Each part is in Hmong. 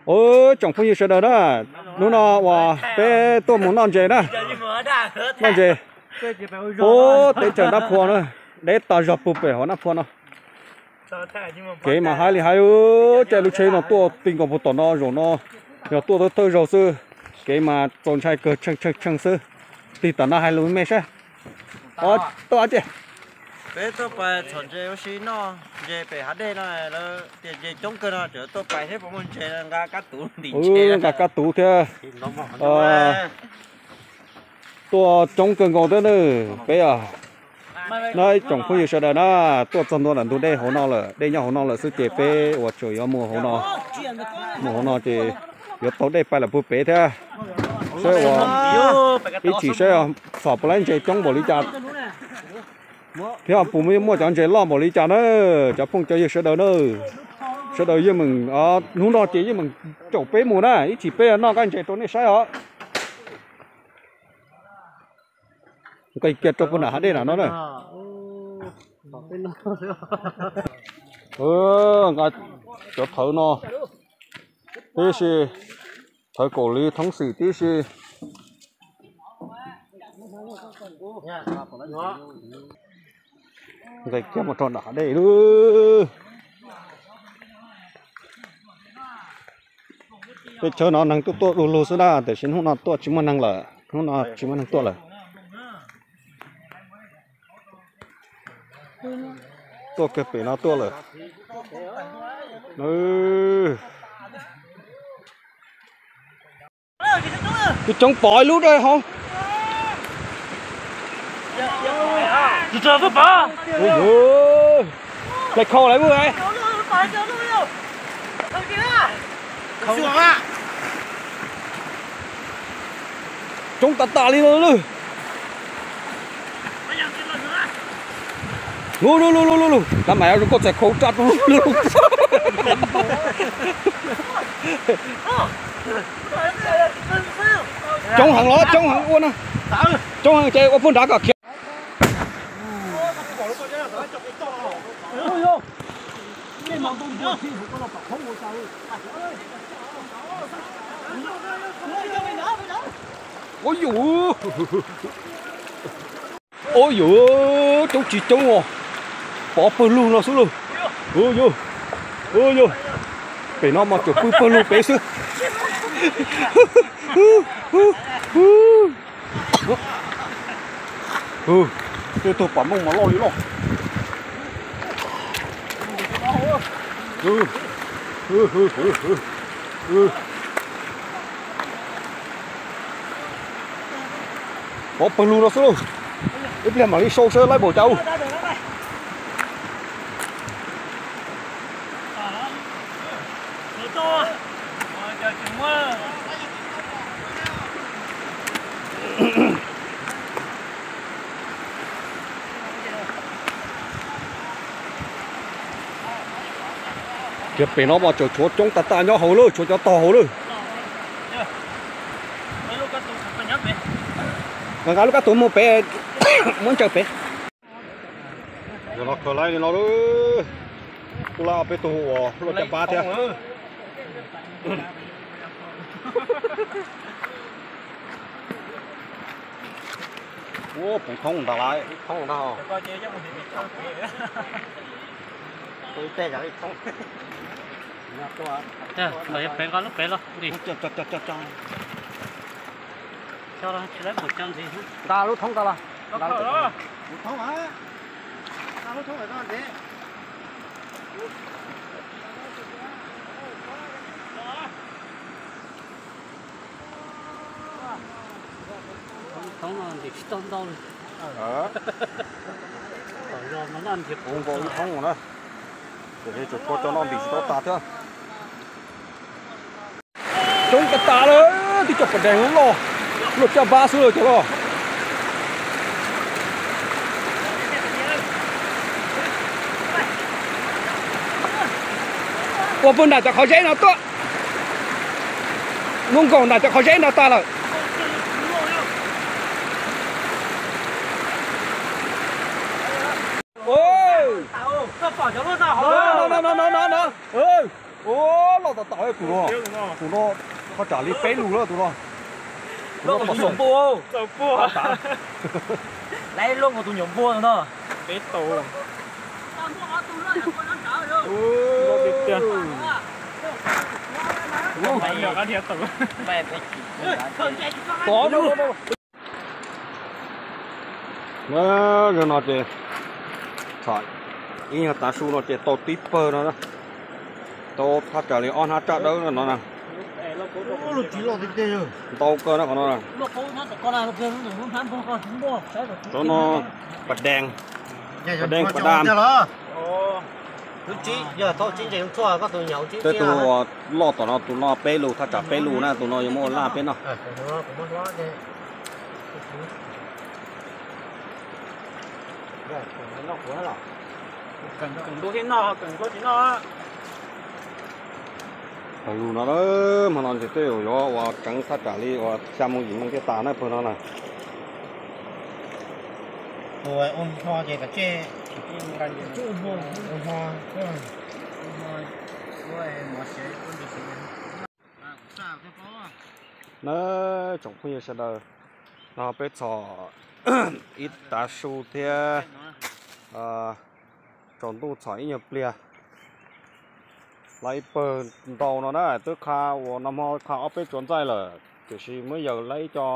Ub, tsoom phooj ywg sawv daws na, hnub no uas peb tuaj mus noj ntses na, noj ntses ub teb chaws Nab Phua na, deb tas zog puag pem hauv Nab Phua no. Kev mas haib li haib, caij lub tsheb no tuaj ti nkaus puag tom no zaum no, yog tuaj thawj thawj zaug xwb, kev mas txaus ntshai kawg, tsheej tsheej tsheej xwb. Tig tom no hais lus me saib. Tuaj ces peb tuaj pais txhom ntses ua si noj ntses pem hav dej no, lawv tias ntses coob kawg no, tseem tuaj pais thiab puas muaj ntses, nqa kab tuv ntim ntses, nqa kab tuv thiab. Tuaj coob kawg nkaus thiab na. Peb na, ib tsoom phooj ywg sawv daws na, tuaj txog ntua ntawm ntug dej hauv no lawm, dej nyob hauv no lawm xwb ces peb ua tsaum yuav mus hauv no, mus hauv no ces yuav taug dej pais lawm puag pem thiab. Saib ua, ib chim saib txhom puas laib ntses coob npaum li cas thiab puas muaj cov ntses loj npaum li cas na, cov phooj cov ywg sawv daws na. Sawv daws yeej meem, hnub no ces yeej meem caum peb mus na, ib chim peb noj kab ntses rau nej saib os. Nqis kiag rau puag nram hav dej na no na. Nqa cov thawv no tib si, thawv kaum li thoob xim tib si. Nqis kiag mus rau nram hav dej lawm. Tej chaw no neeg tuaj tuaj du lug xwb na, tiam sis hnub no tuaj tsis muaj neeg lawm, hnub no tsis muaj neeg tuaj lawm. Tuaj kiag pem no tuaj lawm. Twb coob pom ib lub dej hauv. Ua yuav, hlais khau lawm ub. Coob tas tas li no lawm. Lub lub lub lub lub, tab mas zoo koj txhais khau raj rau lub lub. Coob heev los coob heev ua na. Coob heev ces ua puag nrad kom khiav. Ua yuav, ua yuav, coob tsis coob os. Pov pawg lug no xwb lauj. Ua yuav, ua yuav, pem no mas tsuas pw pawg lug pem xwb. Tej tug pam mooj mas loj li loj. Pov pawg lug no xwb lauj. Ib pliag mam li sau saib laib npaum cas ub. Kiag pem no mas tseem tshuav coob tas tas nyob hauv lawm, tshuav cov tog hauv lawm. Nqa lub kab tuv mus pem, muab ntsaws pem. Yog no kawg laib li no lawm. Kuj lab peb tug uas luaj caj pab thiab. Ua puv thoob ntag lauj. Thoob ntag. Nqa lub thoob ntag los. Thoob no ntim tsis tau ntau li. Tom zos mas noj nrhiav puv nkaus ib thoob na. Tiam sis tshuav cov no ntim tsis tau tas thiab. Coob tas tas lawm, twb cov pos dees loj, luaj caj pab xwb lawm cov los. Ua puag nram cov qhov zeb no tuaj. Mus nkaum nram cov qhov zeb no tas lawm. Tus no, tus no thaj tsam li peb lus lawm tus no. Tus no pom nyuam npua. Laiv luaj nkaus tus nyuam npua no. Peb tau. Zaum no ces txhom ib nyuag tav su no ces tau tib pawg no, tau thaj tsam li ob hnab raj dawb no na. Ntau kawg na qhov no. Cov no pas dees, pas dees pas dam. Tej tug uas loj tom no tus no peb lus, thaj tsam peb lus na, tus no yuav muab ua laj peb noj. Lus no hmo no ntshe tej zaum yuav ua tseev thaj tsam li uas xya moo yim moo thiaj tas na pawg no na. Na tsoom phooj ywg sawv daws, no peb txhom ib tav su thiab tsaus ntuj txhom ib nyuag pliag. Laiv ib pawg ntau no na, twb qha uas nag hmo qha ob peb tsuav ntxaij lawm, tiam sis muab yawm laiv ib co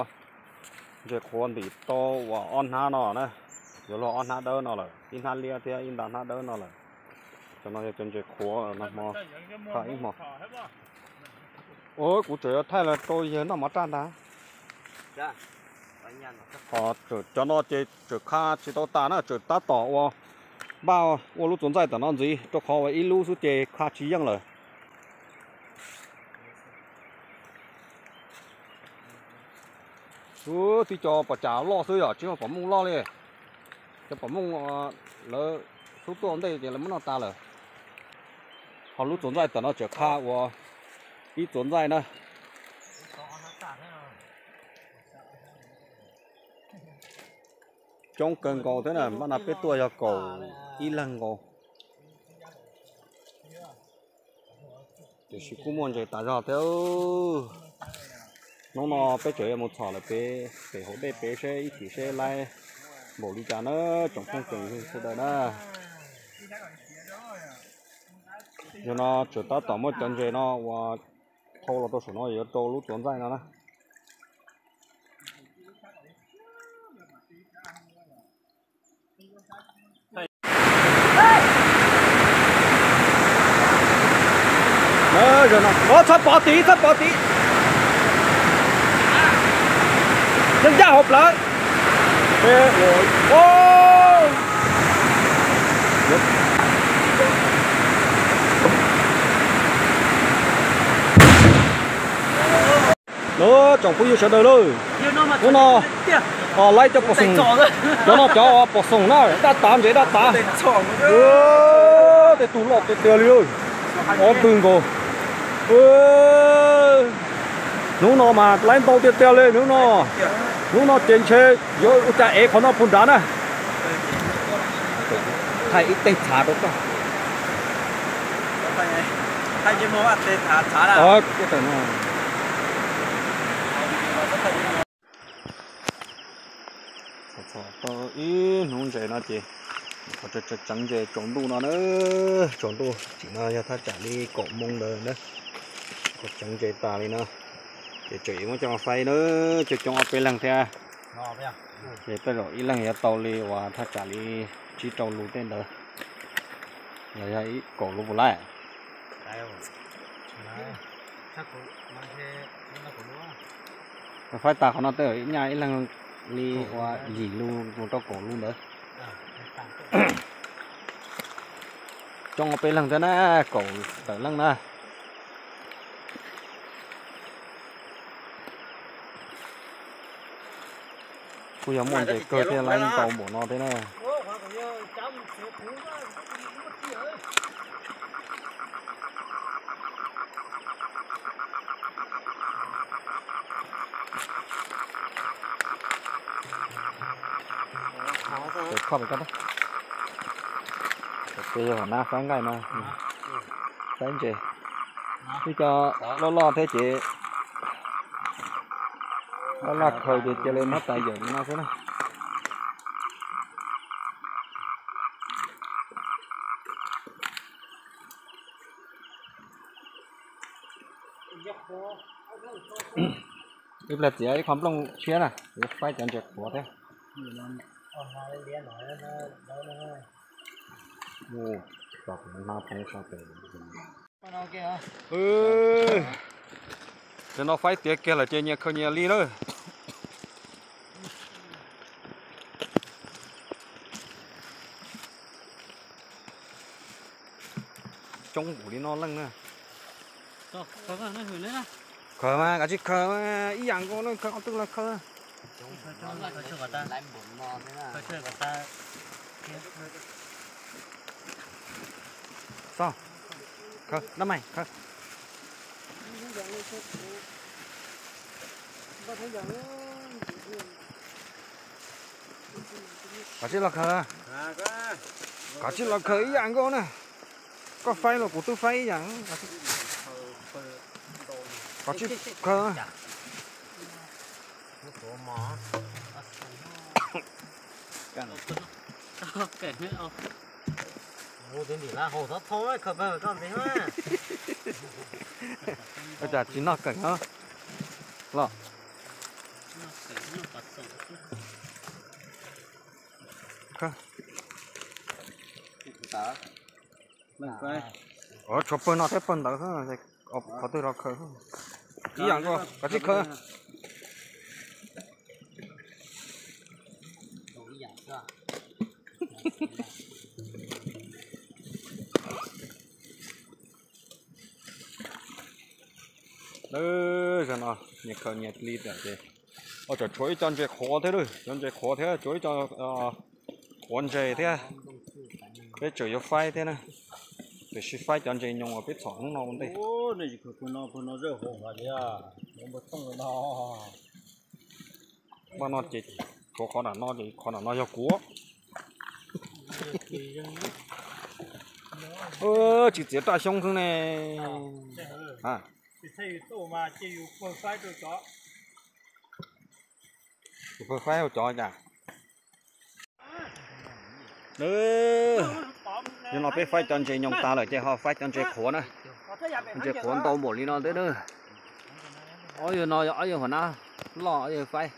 ntses qhuav ntim tau uas ob hnab no na, yuav luag ob hnab dawb no lawm, ib hnab liab thiab ib nta hnab dawb no lawm. Cov no yog cov ntses qhuav nag hmo qha ib hmo. Kuv tseem yuav thaij los rau yawg noj mov raj ntag. Cov no ces tseem qha tsis tau tas na, tseem tab tom ua npaj ua lub tsuav ntxaij tom no ntxiv, rau qhov uas ib lub xwb ces qha tsis yeej lawm. Tib co pom cas loj xwb yom, tsis muaj pom mooj loj li. Cov pom mooj lawv xub tuaj ntej ces lawv muab noj tas lawm. Ho lub tsuav ntxaij tom no tseem qha ua ib tsuav ntxaij na. Coob kawg nkaus thiab na, npaj no peb tuaj yog kaum ib leeg nkaus. Tiam sis kuj muaj ntses tas zog thiab. Hnub no peb tseem yuav mus txhom lawm pem, pem hauv dej pem seb ib chim seb laib npaum li cas na, tsoom phooj tsoom ywg sawv daws na. Yog no tseem tab tom muab cov ntses no uas thau los rau saum no yuav rau lub tsuav ntxaij no na. Txhob pov tid, txhob pov tid. Yeej ncaj hauv plawv. Tsoom phooj ywg sawv daws lauj, hnub no laib cov pom xoom, cov no cov pom xoom na, daj tav ntses daj tav. Tej tug loj tiag tiag li, ob tug nkaus. Hnub no mas laib ntau tiag tiag li hnub no. Hnub no ces ntshe yuav ua cas ev qhov no puag nrad na. Thaij ib teg txhav rau koj. Txhom tau ib hnub ntses no ces qhov tseev ntses tsaus ntuj no na, tsaus ntuj tsim no yog thaj tsam li kaum moo ntawd na, qhov tseev ntses tas li no, ces tseem yuav muab coj faib na, coob coob ob peb leeg thiab. Ces tej zaum ib leeg yuav tau li uas thaj tsam li tsib rau lus tej ntawd, los yog ib kaum lus puas laib. Faib tas qhov no tej zaum nyaj ib leeg li uas yim lus mus rau kaum lus ntawd. Coob ob peb leeg thiab na, kaum tawm leej na. Kuj yog muaj ntses kawg thiaj laib ntau npaum no thiab na. Ces yog nab faib nqaij no, faib ntses. Ib co loj loj thiab ces laj laj khaws ces cia li muab tais yawm li no xwb na. Ib pliag txiav ib qho nplooj tshiab na, faib cov ntses qhuav thiab. Tam no faib tiav kiag lawm ces nyias khaws nyias li na. Coob npaum li no leej na. Khaws mas, kav tsij khaws mas, ib yam nkaus na, khaws qhov twg los khaws. Txog, khaws, dab mais, khaws. Kav tsij los khaws, kav tsij los khaws ib yam nkaus na. Koj faib los kuv twb faib ib yam. Kav tsij khaws. Ua cas tsis noj keem no los? Tshuav pawg no thiab pawg ntawd, qhov twg los khaws. Ib yam nkaus, kav tsij khaws. Lawv zaum no nyias khaws nyias li lawm ces, ua tsam tshuav ib co ntses qhuav thiab, cov ntses qhuav thiab tshuav ib co qhuav ntses thiab. Peb tseem yuav faib thiab na, tiam sis faib cov ntses nyoos uas peb txhom hnub no ua ntej. Npaj no ces tshuav qhov nram no ces qhov nram no yog kuv. Tsis txiav raj xyoob xwb ne. Yus pawg faib hauv cov cas. Yog no peb faib cov ntses nyoos tas lawm ces ho faib cov ntses qhuav na. Ntses qhuav ntau npaum li no thiab na. Ob yawg no yog ob yawg hua nab loj, ob yawg faib.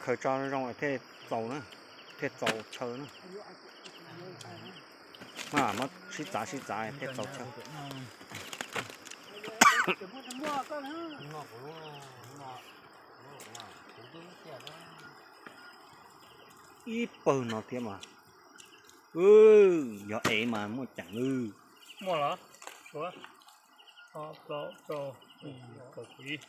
Khaws tso zoo thiaj txaus na, thiaj txaus chaw na. Muab sib txav sib txav thiaj txaus chaw. Ib pawg no thiab mas. Yog ev mas muaj ceem lawm. Muaj los? Tshuav ob plaub rau, kaum tsib.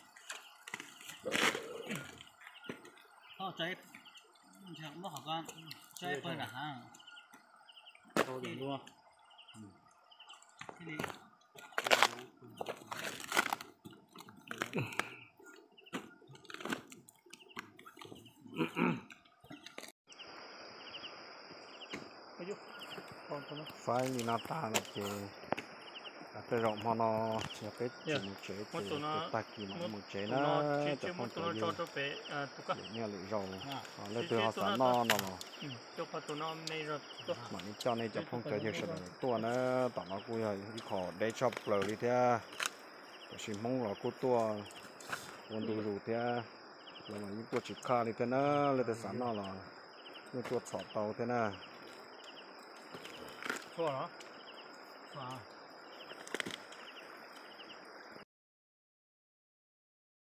Faib li no tas lawm ces tej zaum hmo no yog peb tsis mus tsev ces tag kis mam mus tsev na. Cov phooj cov ywg, lwm niaj lwm zaus leej twg ho xav noj no los mam li coj nej cov phooj cov ywg sawv daws tuaj na. Tom no kuj yog ib qho deb tshaj plaws li thiab. Tiam sis Hmoob los kuj tuaj ua ntu zus thiab, lawv los yeej tuaj tsis khaj li thiab na. Leej twg xav noj los yeej tuaj txhom tau thiab na.